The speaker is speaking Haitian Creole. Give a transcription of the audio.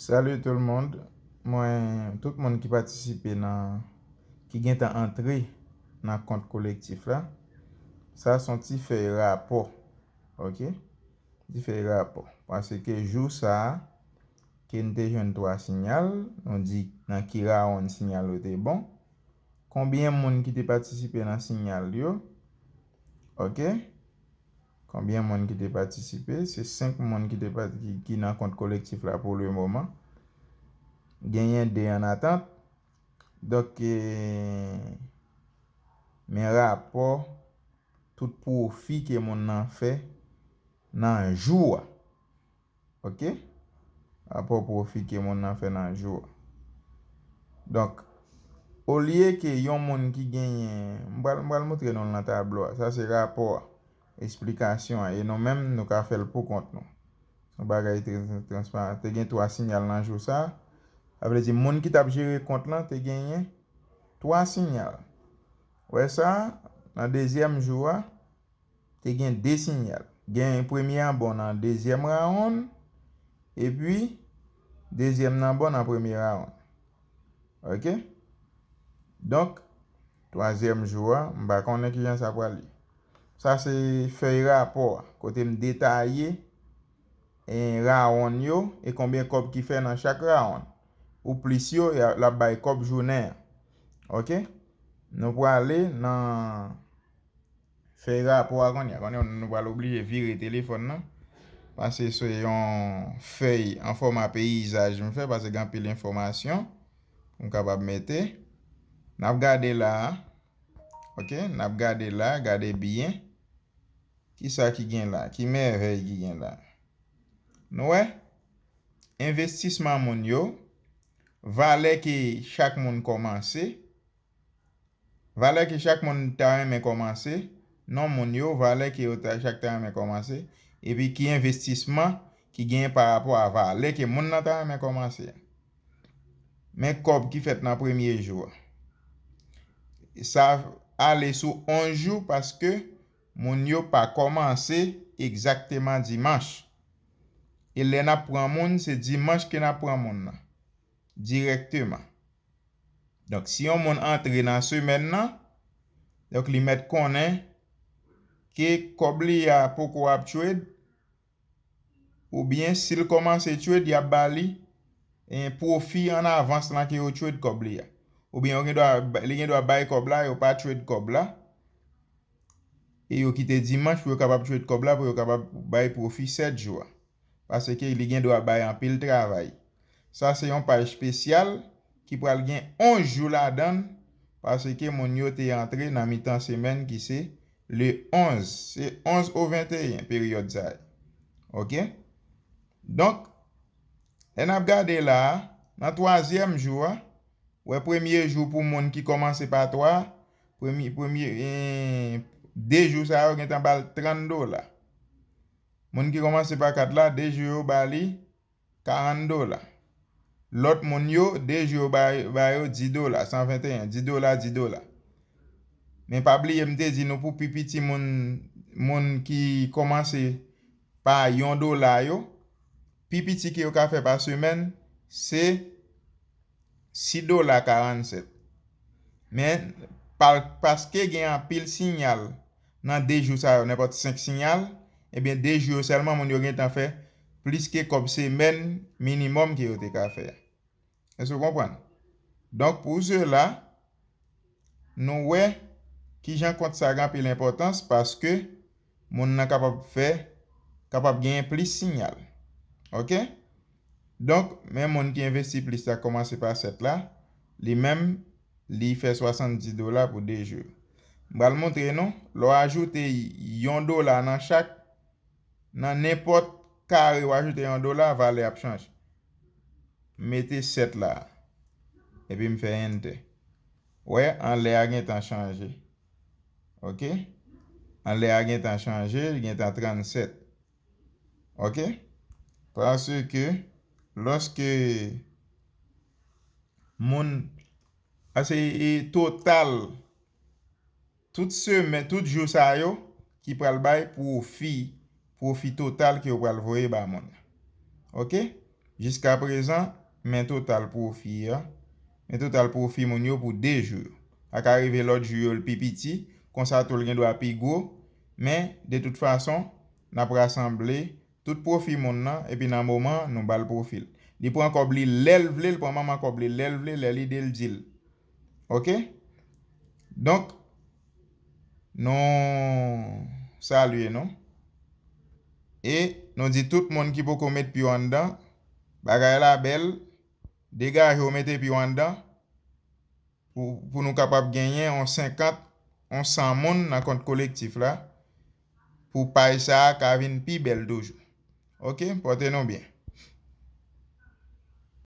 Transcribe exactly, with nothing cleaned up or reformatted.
Salut tout le monde. Mwen, tout moun ki patisipe nan, ki gentan antre nan kont kolektif la, sa se yon ti fèy rapò. Ok? Ti fèy rapò. Paske jou sa a, ke n te jwenn twa siyal, nou di nan ki rawonn siyal yo te bon. Konbyen moun ki te patisipe nan siyal yo? Ok? Konbyen moun ki te patisipe? Se senk moun ki te pa, ki, ki nan kont kolektif la pou le moman. Genyen de an atant. Donk, eh, men rapò tout pwofi ke moun nan fè nan jou a. Ok? Rapò pwofi ke moun nan fè nan jou a. Donk, olye ke yon moun ki genyen, m pral, m pral montre nou l nan tablo a. Sa se rapò a, esplikasyon an. E nou menm, nou ka fè l pou kont nou. Se yon bagay trè transparan. Te gen twa siyal nan jou sa a. Sa vle di, moun ki t ap jere kont lan te genyen twa siyal. Wè sa, nan dezyèm jou a, te gen de siyal. Gen premye an bon nan dezyèm rawonn, epi dezyèm nan bon nan premye rawonn. Ok? Donk, twazyèm jou a, m pa konnen kijan sa pral ye. Sa se fèy rapò a, kote m detaye, eh, rawonn yo e konbyen kòb ki fè nan chak rawonn. Ou plis yo, y a, l ap bay kòb jounen an. Ok? Nou prale nan fèy rapò a kounye a. Kounye a, nou pral oblije vire telefòn nan. Paske se yon fèy an fòma peyizaj m fè, paske gen anpil enfòmasyon pou m kapab mete. N ap gade la a. Ok? N ap gade la, gade byen. Kisa ki gen la? Ki mèvèy ki gen la? Nou wè? Envestisman moun yo, valè ke chak moun kòmanse, valè ke chak moun ta renmen kòmanse, non moun yo, valè ke yo ta, chak ta renmen kòmanse, epi ki envestisman ki genyen pa rapò a valè ke moun nan ta renmen kòmanse a. Men kòb ki fèt nan premye jou a. Sa ale sou onz jou paske moun yo pa kòmanse egzakteman dimanch. E lè n ap pran moun, se dimanch ke n ap pran moun nan, dirèkteman. Donk, si yon moun antre nan semèn nan, donk, li mèt konnen ke kòb li a poko ap trade, oubyen si l kòmanse trade, y ap ba li, eh, pwofi an avans lan ke yo trade kòb li a. Oubyen yo gen dwa, li gen dwa bay kòb la, yo pa trade kòb la. E yo kite dimanch pou yo kapab trade kòb la, pou yo kapab bay pwofi sèt jou a. Paske li gen dwa bay anpil travay. Sa se yon paj espesyal ki pral gen onz jou ladan l, paske moun yo te antre nan mitan semèn ki se le onz. Se onz o venteyen peryòd sa a. Ok? Donk, lè n ap gade la a, nan twazyèm jou a, wè premye jou pou moun ki kòmanse pa twa, premye, premye, eh, de jou sa yo gentan ba l trant dola. Moun ki kòmanse pa kat la, de jou yo ba li karant dola. Lòt moun yo, de jou yo ba, ba yo dis dola, san venteyen, dis dola, dis dola. Men pa bliye, m te di nou pou pi piti moun, moun ki kòmanse pa yon dola yo, pi piti ke yo ka fè pa semèn, se sis dola karannsèt. Men, pa, paske gen anpil siyal nan de jou sa yo, nenpòt senk siyal, ebyen, de jou yo sèlman, moun yo gentan fè plis ke kòb semèn minimòm ke yo te ka fè a. Èske w konprann? Donk, pou sela, nou wè kijan kont sa gen anpil enpòtans, paske moun nan kapab fè, kapab genyen plis siyal. Ok? Donk, men moun ki envesti plis la, kòmanse pa sèt la, li menm, li fè swasanndis dola pou de jou. M pral montre nou, lè w ajoute yon dola nan chak, nan nenpòt kare w ajoute yon dola, valè ap chanje. M mete sèt la. Epi m fè enter. Wè, anlè a gentan chanje. Ok? Anlè a gentan chanje, li gentan trannsèt. Ok? Paske, lòske moun, paske, e, total, tout semèn, tout jou sa yo, ki pral bay pwofi, pwofi total ke yo pral voye ba moun. Ok? Jiskaprezan, men total pwofi a, men total pwofi moun yo pou de jou yo. Sa ka rive lòt jou yo l pi piti, konsa tou l gen dwa pi gwo, men de tout fason, n ap rasanble tout pwofi moun nan, epi nan moman, nou ba l pwofi l. Li pran kòb li lè l vle, l pran manman kòb li lè l vle, lè lide l di l. Oke? Donk, nou salye nou. E nou di tout moun ki poko met pye w anndan, bagay la bèl, degaje w mete pye w anndan pou, pou nou kapab genyen yon senkant, yon san moun nan kont kolektif la, pou paj sa a ka vin pi bèl toujou. Oke, pòte nou byen.